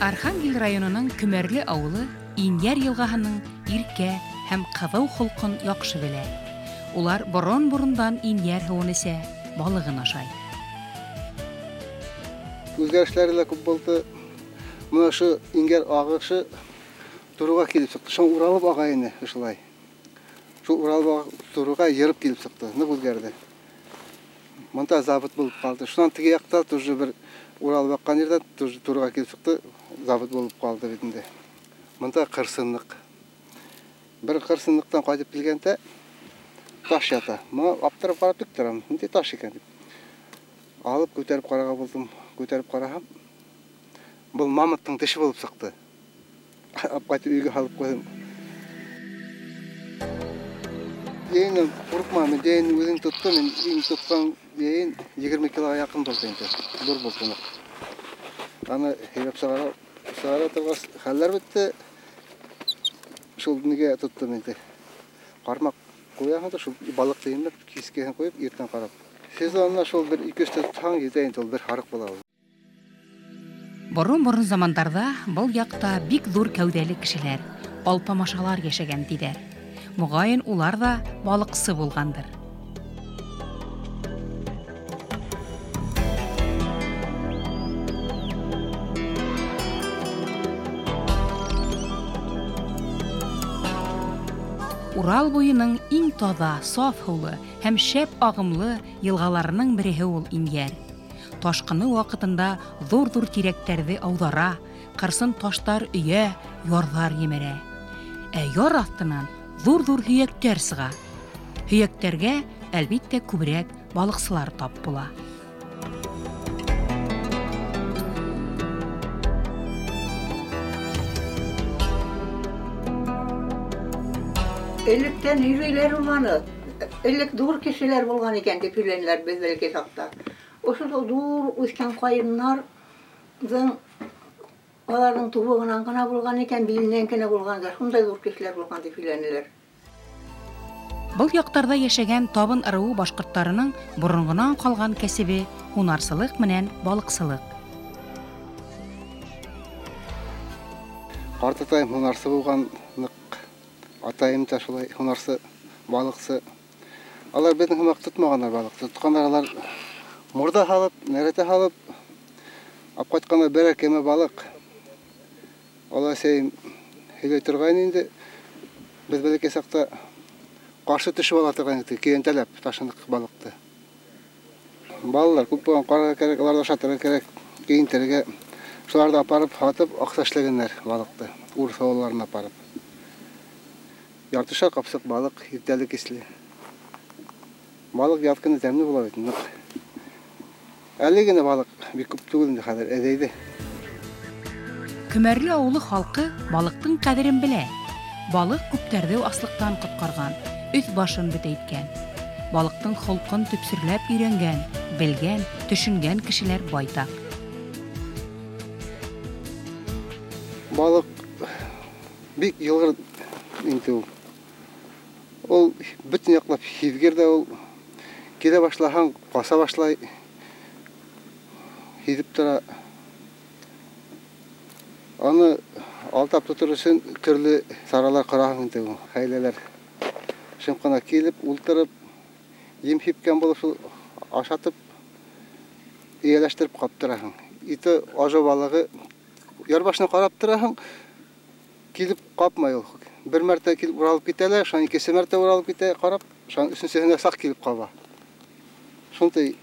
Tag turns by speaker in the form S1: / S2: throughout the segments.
S1: Архангел районының Көмәрле ауылы Инйәр йылғаһының иркә һәм ҡыҙыу холҡон яҡшы белә. Улар борон-борондан Инйәр һыуын эсә, балығын ашай.
S2: Үҙгәрештәре лә күп булды. Мына ошо Инйәр ағышы туруға килеп сыҡты. Шул уралып аға ине ошолай. Шул уралып туруға йырып килеп сыҡты. Ныҡ үҙгәрҙе. Мында завод булып ҡалды. Шунан теге яҡта тоже бер уралып аҡҡан ерҙә тоже туруға килеп сыҡты, завод булып ҡалды бит инде. Мында ҡырсынлыҡ. Бер ҡырсынлыҡтан ҡайтып килгәндә таш ята. Мына аптырап ҡарап тик торам. Ниндәй таш икән дип. Алып күтәреп ҡарарға булдым. Күтәреп ҡараһам, был мамонттың теше булып сыҡты. Алып ҡайтып өйгә һалып ҡуйҙым. Ейеннән ҡурҡмам, мин ейен үҙем тоттом, мин иң тотҡан ейен 20 килоға яҡын булды инде. Ҙур булды ныҡ. Аны һөйрәп сығара торғас, хәлләр бөттө. Шул нигә тоттом инде. Ҡармаҡ ҡуяһың да, шул балыҡты емләп, кискеһен ҡуйып, иртән ҡарап. Сезонына шул бер ике өстә тотһаң, етә инде ул бер һарыҡ була ул.
S1: Борон-борон замандарҙа был яҡта бик ҙур кәүҙәле кешеләр, алпамашалар йәшәгән тиҙәр. Моғайын, улар ҙа балыҡсы булғандыр. Урал буйының иң таҙа, саф һыулы һәм шәп ағымлы йылғаларының береһе ул Инйәр. Ташҡыны ваҡытында ҙур-ҙур тирәктәрҙе ауҙара, ҡырсын таштар өйә, ярҙар емерә. Ә яр аҫтынан ҙур-ҙур һөйәктәр сыға. Һөйәктәргә, әлбиттә, күберәк балыҡсылар тап була.
S3: Электән һөйләйләр ул аны. Элек ҙур кешеләр булған икән тип һөйләнеләр беҙ бәләкәй саҡта. Ошо ҙур үҫкән ҡайыннарҙың аларҙың тубығынан ғына булған икән, биленән генә булған да, шундай ҙур кешеләр булған тип һөйләнеләр.
S1: Был яҡтарҙа йәшәгән табын ырыуы башҡорттарының боронғонан ҡалған кәсебе һунарсылыҡ менән балыҡсылыҡ.
S2: Ҡартатайым һунарсы булған, ныҡ. Атайым та шулай һунарсы, балыҡсы. Алар беҙҙең һымаҡ тотмағандар балыҡты. Тотҡандар алар мурҙа һалып, нәрәтә һалып, алып ҡайтҡандар берәр кәмә балыҡ. Олай әсәйем һөйләй торғайны инде. Беҙ бәләкәй саҡта ҡаршы төшөп ала торғайны, көйәнтәләп ташыныҡ балыҡты. Балалар күп булған, ҡарарға кәрәк, уларҙы ашатырға кәрәк, кейентерергә. Шуларҙы апарып һатып, аҡса эшләгәндәр балыҡты, урыҫ ауылдарына апарып. Яртышар ҡапсыҡ балыҡ, иртәле-кисле. Балыҡ яҙ көнө тәмле була бит, ныҡ. Әле генә балыҡ бик күп түгел инде хәҙер, әҙәйҙе.
S1: Көмәрле ауылы халҡы балыҡтың ҡәҙерен белә. Балыҡ күптәрҙе аслыҡтан ҡотҡарған, өҫ башын бөтәйткән. Балыҡтың холҡон төпсөрләп өйрәнгән, белгән, төшөнгән кешеләр байтаҡ.
S2: Балыҡ бик йылғыр инде ул. Ул бөтөн яҡлап һиҙгер ҙә ул. Килә башлаһаң, ҡаса башлай. Һиҙеп тора. Аны алдап тотор өсөн төрлө саралар ҡараһың инде ул, хәйләләр. Шым ҡына килеп, ултырып, ем һипкән булып шул ашатып, эйәләштереп ҡаптыраһың. Ите ажы балығы яр башына ҡарап тораһың, килеп ҡапмай ул. Бер мәртә килеп уралып китә лә, шунан икенсе мәртә уралып китә, ҡарап, шунан өсөнсөһөнә саҡ килеп ҡаба. Шундай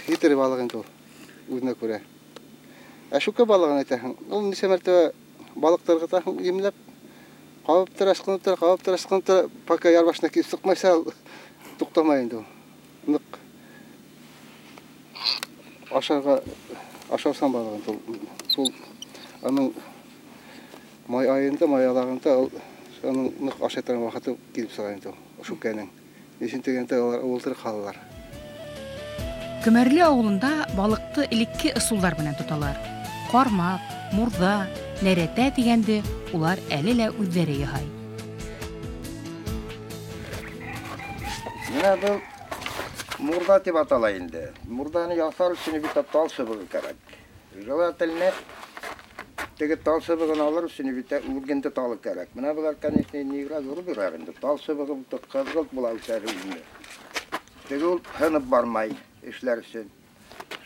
S2: хитрый балыҡ инде ул, үҙенә күрә. Ә шүкә балығын әйтәһең, ул нисә мәртәбә балыҡ ырғытаһың, емләп, ҡабып тора, ысҡынып тора, ҡабып тора, ысҡынып тора, пока яр башына килеп сыҡмайса, ул туҡтамай инде ул. Ныҡ. Ашарға ашаусан балыҡ инде ул. Шул аның май айында, май аҙағында ул аның ныҡ ашай торған ваҡыты килеп сыға инде ул, шүкәнең. Ни өсөн тигәндә, улар уылтырып ҡалалар.
S1: Көмәрле ауылында балыҡты элекке ысулдар менән тоталар. Ҡармаҡ, мурҙа, нәрәтә тигәнде улар әле лә үҙҙәре яһай.
S4: Менә был мурҙа тип атала инде. Мурҙаны яһар өсөн бит тал сыбығы кәрәк. Желательно теге тал сыбығын алыр өсөн бит үргенде талы кәрәк. Менә былар, конечно, нигә ҙур бирәр инде. Тал сыбығы ҡыҙғылт була үҫәр инде. Теге ул һынып бармай эшләр өсөн.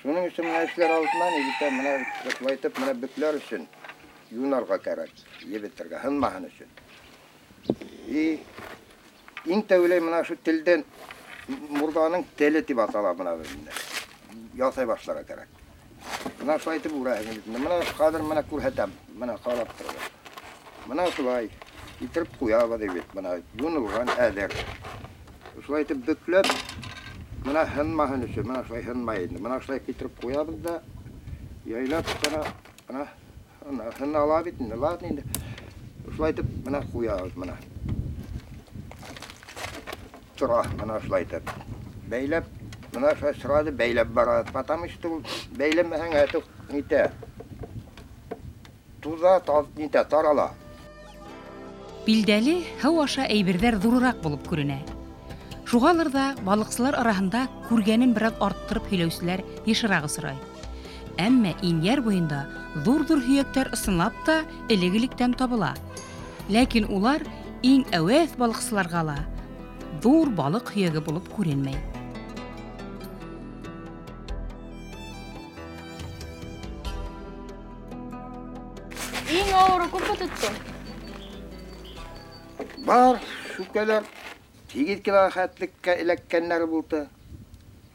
S4: Шуның өсөн менә эшләр алдынан бит менә шулай итеп менә бөкләр өсөн юнарға кәрәк, ебетергә, һынмаһын өсөн. И иң тәүләй менә шу телдән мурҙаның теле тип атала бына инде. Яҫай башларға кәрәк. Менә шулай итеп үрәһең бит. Менә хәҙер менә күрһәтәм, менә ҡарап торығыҙ. Менә шулай итеп ҡуябыҙ бит, менә юнылған әҙер. Шулай итеп бөкләп, менә һынмаһын өсөн, менә шулай һынмай инде. Менә шулай китереп ҡуябыҙ да, яйлап ҡына, менә һына ала бит инде, ладно инде. Шулай итеп менә ҡуябыҙ менә. Тора, менә шулай итеп. Бәйләп, менә шулай сразу бәйләп бара. Потому что ул бәйләмәһәң, әтүк нитә. Туза, нитә, тарала.
S1: Билдәле, һыу аша әйберҙәр ҙурыраҡ булып күренә. Шуғалыр ҙа балыҡсылар араһында күргәнен бер аҙ арттырып һөйләүселәр йышыраҡ осрай. Әммә Инйәр буйында ҙур-ҙур һөйәктәр ысынлап та элек-электән табыла. Ләкин улар иң әүәҫ балыҡсыларға ла ҙур балыҡ һөйәге булып күренмәй.
S5: Иң ауыры күпме тоттоң?
S4: Бар, шүкәләр 8 кило хәтлеккә эләккәннәре булды.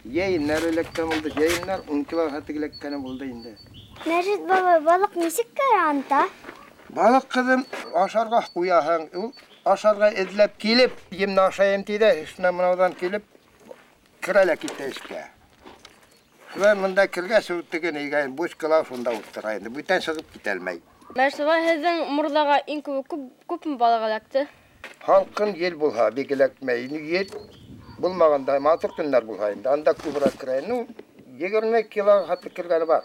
S4: Йәйеннәр эләккән булды, йәйеннәр 10 кило хәтлек эләккәне булды инде.
S6: Мәжит бабай, балыҡ нисек каранта?
S4: Балыҡ, ҡыҙым, ашарға ҡуяһың. Ул ашарға эҙләп килеп, емне ашайым ти ҙә, эшенә мынауҙан килеп, керә лә китә эшкә. Шулай мында кергәс, ул теге нигә, бочкала шунда ултыра инде, бүтән сығып китә алмай.
S5: Мәжит бабай, һеҙҙең мурҙаға иң күбе күпме балыҡ эләкте?
S4: Һалҡын ел булһа, бик эләкмәй. Ел булмағанда, матур көннәр булһа инде, анда күберәк керә. Ну, 20 кило хәтле кергәне бар.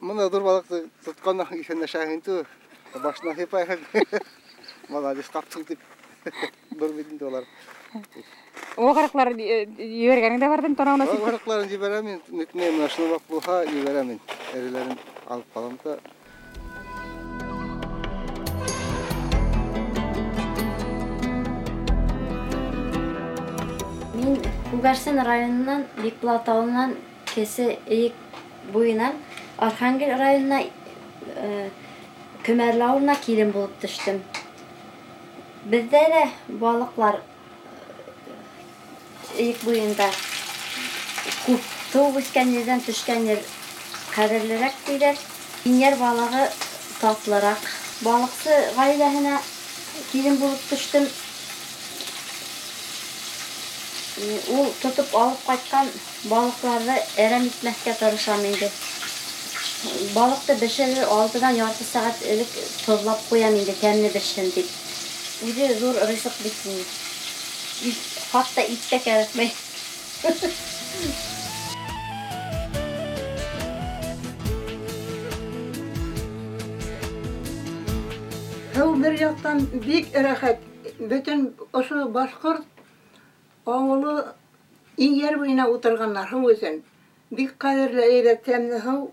S2: Мына ҙур балыҡты тотҡандан һуң иҫәнләшәһең инде, башынан һыйпайһың. Молодец, ҡаптың тип. Ҙур бит инде улар.
S7: Вағыраҡлар ебәргәнең дә барҙыр, танауына сиртеп.
S2: Вағыраҡларын ебәрәм мин, нитмәйем, менә шуны ваҡ булһа ебәрәм мин. Эреләрен алып ҡалам да.
S8: Мин Күгәрсен районынан, Бикбулат ауылынан, Кесе Эйек буйынан Архангел районына, Көмәрле ауылына килен булып төштөм. Беҙҙә лә балыҡлар Эйек буйында күп. Тыуып үҫкән ерҙән төшкән ер ҡәҙерлерәк тиҙәр. Инйәр балығы татлыраҡ. Балыҡсы ғаиләһенә килен булып төштөм. Ул тотоп алып ҡайтҡан балыҡларҙы әрәм итмәҫкә тырышам инде. Балыҡты бешерер алдынан ярты сәғәт элек тоҙлап ҡуям инде, тәмле бешһен тип. Үҙе ҙур ризыҡ бит инде. Хатта ит тә кәрәкмәй.
S3: Һыу бер яҡтан бик рәхәт. Бөтөн ошо башҡорт ауылы Инйәр буйына ултырғандар һыу өсөн. Бик ҡәҙерле, әйбәт, тәмле һыу.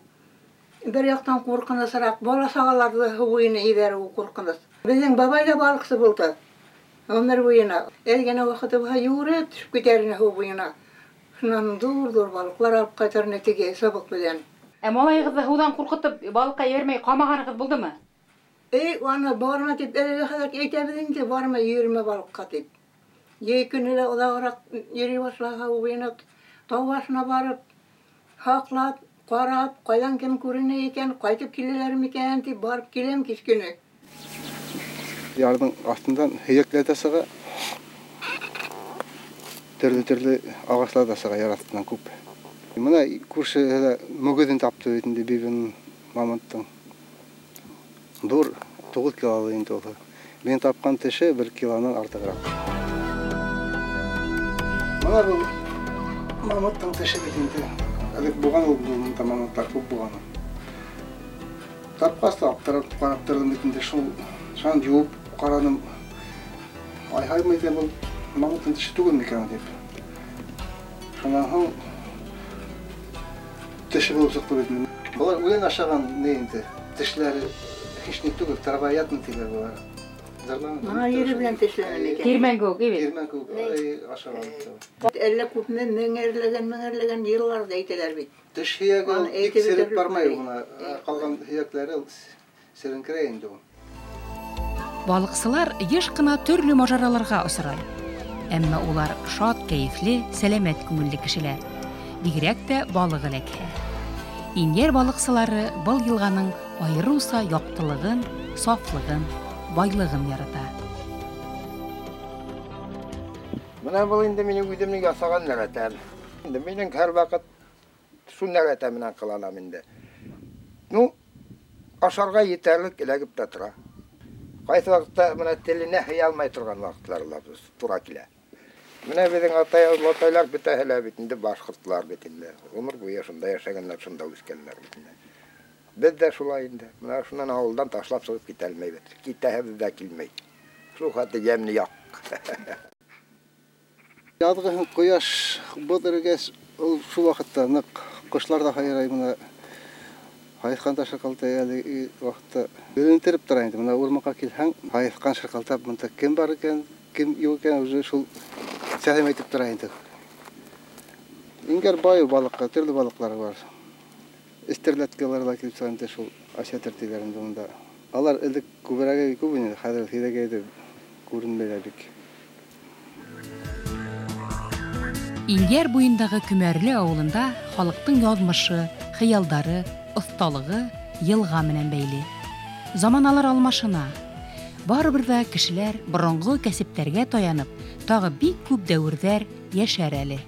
S3: Бер яҡтан ҡурҡынысыраҡ, бала сағаларҙы һыу буйына ебәреү ҡурҡыныс. Беҙҙең бабай ҙа балыҡсы булды ғүмер буйына. Әҙ генә ваҡыты булһа, йүгереп төшөп китәр ине һыу буйына. Шунан ҙур-ҙур балыҡлар алып ҡайтыр ине теге сыбыҡ менән.
S7: Ә малайығыҙҙы һыуҙан ҡурҡытып, балыҡҡа ебәрмәй ҡамағанығыҙ булдымы?
S3: Эй, аны барма тип әлегә хәҙер әйтәбеҙ инде, барма, йөрөмә балыҡҡа тип. Йәй көнө лә оҙағыраҡ йөрөй башлаһа, һыу буйына тау башына барып, һаҡлап, ҡарап, ҡайҙан кем күренә икән, ҡайтып киләләр микән тип барып киләм кис көнө.
S2: Ярҙың аҫтынан һөйәктәр ҙә сыға. Төрлө-төрлө ағастар ҙа сыға яр аҫтынан күп. Мына күрше лә мөгөҙөн тапты бит инде бибин мамонттың. Ҙур 9 килолы инде ул. Мин тапҡан теше 1 килонан артығыраҡ. Мына был мамонттың теше бит инде. Элек булған ул, бында мамонттар күп булған. Тапҡас та аптырап ҡарап торҙом бит инде, шул шунан юып ҡараным. Ай-һай, микән был мамонттың теше түгел микән тип. Шунан һуң теше булып сыҡты бит инде. Былар үлән ашаған ни инде, тешләре һис ни түгел, травоядный тиләр былар.
S3: Мына ере белән тешләнә микән?
S7: Тирмән кеүек, әйбит?
S2: Тирмән кеүек, ай, ашаған.
S3: Әллә күпме меңәрләгән йылларҙа әйтәләр бит.
S2: Теш һөйәге ул
S3: Аны
S2: бик
S3: әйтеп
S2: сереп
S3: бөтөрлөк
S2: бармай
S3: түгел.
S2: бына, ҡалған һөйәктәре ул сереңкерәй инде ул.
S1: Балыҡсылар йыш ҡына төрлө мажараларға осрай. Әммә улар шат, кәйефле, сәләмәт күңелле кешеләр. Бигерәк тә балыҡ эләкһә. Инйәр балыҡсылары был йылғаның айырыуса яҡтылығын, сафлығын, байлығын ярата.
S4: Мына был инде минең үҙемдең яһаған нәрәтәм. Инде минең һәр ваҡыт шул нәрәтә менән ҡыланам инде. Ну, ашарға етерлек эләгеп тә тора. Ҡайсы ваҡытта мына теленә һыя алмай торған ваҡытлар ла тура килә. Мына беҙҙең атай-олатайлар бөтәһе лә бит инде башҡортлар бит инде. Ғүмер буйы шунда йәшәгәннәр, шунда үҫкәннәр бит инде. Беҙ ҙә шулай инде. Мына шунан ауылдан ташлап сығып китә алмайбыҙ. Китәһебеҙ ҙә килмәй. Шул хәтле йәмле яҡ.
S2: Яҙғы ҡояш боҙ эрегәс, ул шул ваҡытта ныҡ ҡоштар ҙа һайрай, мына һайыҫҡан да шырҡалтай әле ваҡытта белентереп тора инде. Мына урманға килһәң, һайыҫҡан шырҡалтап, бында кем бар икән, кем юҡ икән, уже шул сәләм әйтеп тора инде. Иңгәр бай балыҡҡа, төрлө балыҡлар бар. Эстерләткеләр ҙә килеп сыға инде, шул осетр тиләр инде унда. Алар элек күберәге күп ине, хәҙер һирәгәйҙе, күренмәй бик.
S1: Инйәр буйындағы Көмәрле ауылында халыҡтың яҙмышы, хыялдары, оҫталығы йылға менән бәйле. Заманалар алмашына. Барыбер ҙә кешеләр боронғо кәсептәргә таянып, тағы бик күп дәүерҙәр йәшәр әле.